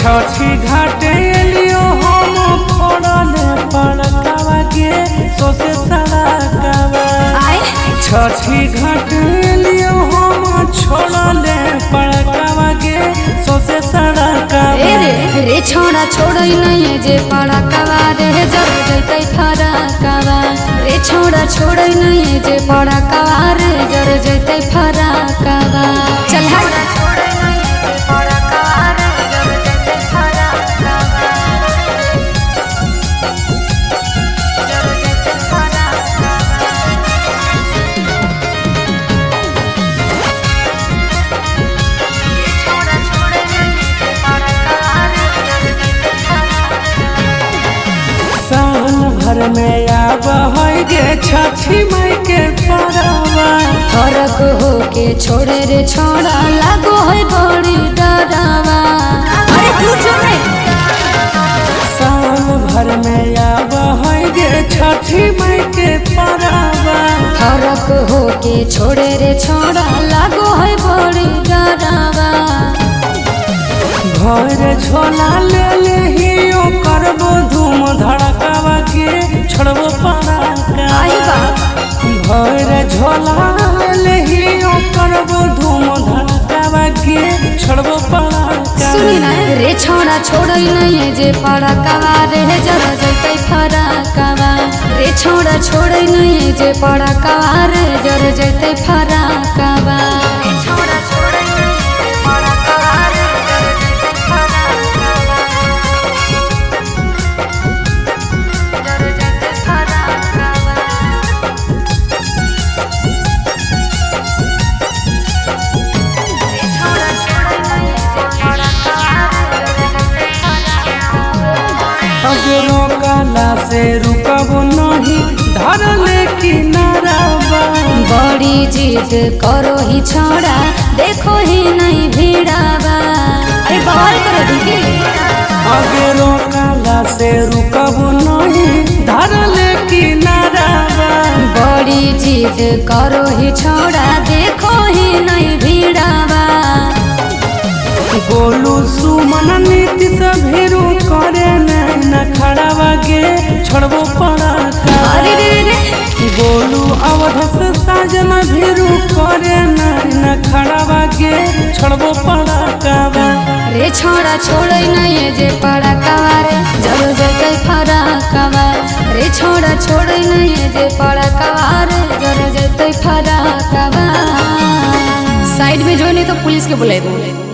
छठी घाटे लियो हम फोड़ले पड़कावा के सोसे सड़कावा। आए। छठी घाटे लियो हम छोड़ले पड़कावा के सोसे सड़कावा। ए रे रे छोड़ा छोड़ै नहीं जे पड़कावा रे जर जैतै फरकावा। रे छोड़ा छोड़ै नहीं जे पड़कावा रे जर जैतै फरकावा। चल हट। साल भर में आब है गे छठी माई के परवा। फरक हो के छोड़े रे छोड़ा लागो है बड़ी डरावा। अरे दूर जो रे। साल भर में आब है गे छठी माई के परवा। फरक हो के छोड़े रे छोड़ा लागो है बड़ी डरावा। भर झोला ले लेहियो करबो धूम धड़कावा के छोड़बो पड़ाका। आई बाप। भर झोला ले लेहियो करबो धूम धड़कावा के छोड़बो पड़ाका। सुनी ना रे छोड़ा छोड़ै नहीं जे पड़कावा रे जर जैतै फरकावा। रे छोड़ा छोड़ै नहीं जे पड़कावा रे जर जैतै फरकावा। अगरो काला से रुकबो नहीं धरले किनारावा। बड़ी जिद करो ही छोड़ा देखो ही नहीं भिड़ावा। अरे बवाल करो दीदी। अगरो काला से रुकबो नहीं धरले किनारावा। बड़ी जिद करो ही छोड़ा देखो ही नहीं भिड़ावा। गोलू सुमन नीतीश भीरू करे न खड़ावा गे छोड़बो पड़ाका। अरे रे रे। गोलू अवध से साजन भीरू करे न खड़ावा गे छोड़बो पड़ाकावा। रे छोड़ा छोड़ै नहीं जे पड़कावा रे जर जैतै फरकावा। रे छोड़ा छोड़ै नहीं जे पड़कावा रे जर जैतै फरकावा। साइड में जो नहीं तो पुलिस के बुलाएबो।